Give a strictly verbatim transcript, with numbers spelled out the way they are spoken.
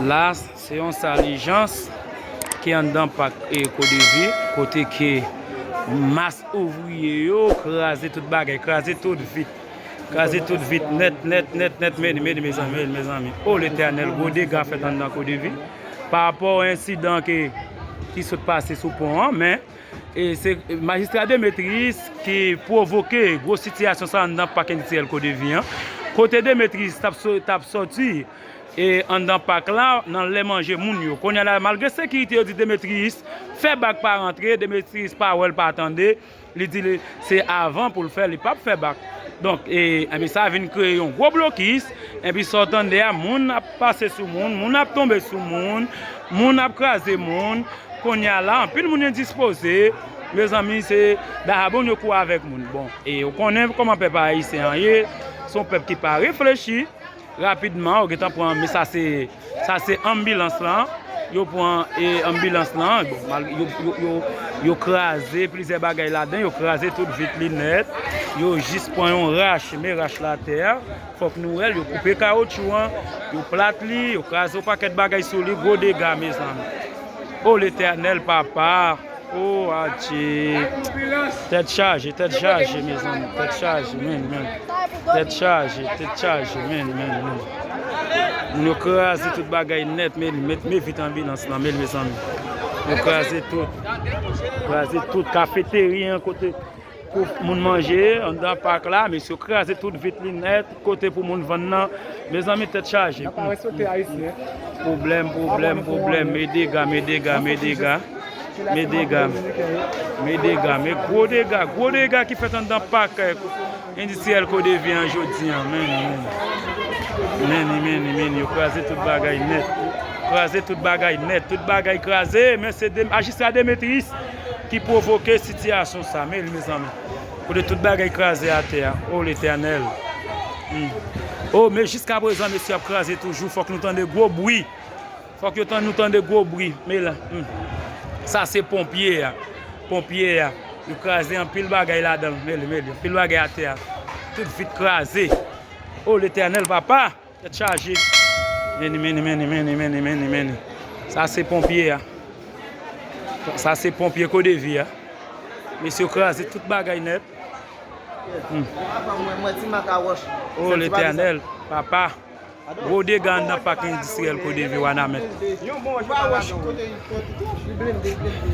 La, se yon sal ijans ki anndan pak e Kodevi, kote ke mas ouvriye yo kraze tout bagay, kraze tout vit, kraze tout vit nèt, nèt, nèt, nèt, meni, meni, mezanmi, mezanmi. O Letènèl, gwo dega fèt anndan Kodevi. Pa rapò a ensidan ke, ki sot pase sou pon an, men, e se majistra Demetrius ki pwovoke gwo sitiyasyon sa anndan pak endistriyèl Kodevi an. Kote Demetrius t ap so-, t ap sòti e anndan pak la, nan lè manje moun yo. Kounye a la, malgre sekirite yo di Demetrius fè bak pa rantre, Demetrius pa wè l, pa tande, li di li, se avan pou l fè, li p ap fè bak. Donk, e, enben sa vin kreye yon gwo blokis, enben sa w tande a, moun ap pase sou moun, moun ap tonbe sou moun, moun ap kraze moun. Kounye a la, anpil moun endispoze. Mezanmi, se dahabon yo kou avèk moun. Bon, e ou konnen kòman pèp ayisyen an ye, se yon pèp ki pa reflechi. Rapidman, ou gentan pran, men sa se, sa se anbilans lan. Yo pran, e, anbilans lan. Bon, mal-, yo, yo, yo, yo kraze plizyè bagay ladan, yo kraze tout vit li nèt. Yo jis pran yon rach, men rach la atè a. Fòk nou wè l, yo koupe kawotchou an, yo plat li, yo kraze yon pakèt bagay sou li, gwo dega, mezanmi. O Letènèl, papa! O, adje! Tèt chaje, tèt chaje, mezanmi, tèt chaje, men, men. Tèt chaje, tèt chaje, men, men, men. Moun yo kraze tout bagay nèt, men, men, men vit anbilans lan, men, mezanmi. Yo kraze tout. Kraze tout, kafeteri an kote pou moun manje anndan pak la, mesye yo kraze tout vit li nèt, kote pou moun vann nan. Mezanmi, tèt chaje. Pwoblèm, pwoblèm, pwoblèm, men dega, men dega, men dega. Men dega. Men dega, men gwo dega, gwo dega ki fèt anndan pak, eh, endistriyèl Kodevi an jodi an. Men, men. Men, men, men, yo kraze tout bagay nèt. Kraze tout bagay nèt, tout bagay kraze, men se de, majistra Demetrius ki pwovoke sitiyasyon sa, men li, mezanmi. Kote tout bagay kraze atè a. O Letènèl. Hmm. O, men jiskaprezan, mesye ap kraze toujou. Fòk nou tande gwo bri. Fòk yo tan-, nou tande gwo bri. Men la. Hmm. Sa se ponpye a. Ponpye a. Yo kraze anpil bagay ladan l. Men li, men li. Anpil bagay atè a. Tout vit kraze. O Letènèl, papa! Tèt chaje. Meni, meni, meni, meni, meni, meni, meni. Sa se ponpye a. Sa se ponpye Kodevi a. Mesye yo kraze tout bagay nèt. Hmm. O Letènèl, papa. Gwo dega anndan pak endistriyèl Kodevi Wanament. Yon bon jan pa wè kote li blende, blende.